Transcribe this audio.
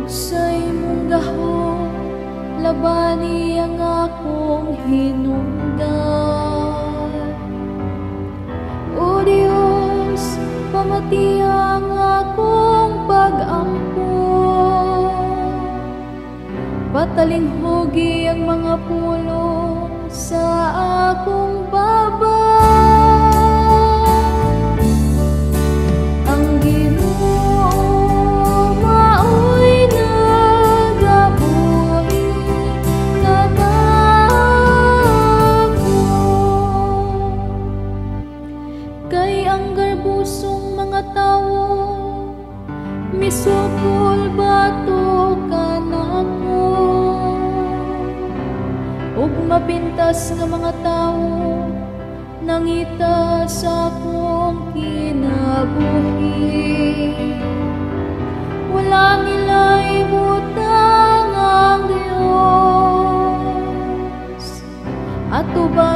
Ug sa imong gahom, labani ang akong hinungdan. O Dios, pamatia ang akong pag-ampo. Patalinghugi ang mga pulong sa akong baba. Ang Ginoo mao'y nagabuhi kanako. Kay ang garbusong mga tawo misukol batok kanako, ug mapintas nga mga tawo nangita sa akong kinabuhi. Wala nila ibutang ang Dios. Atubang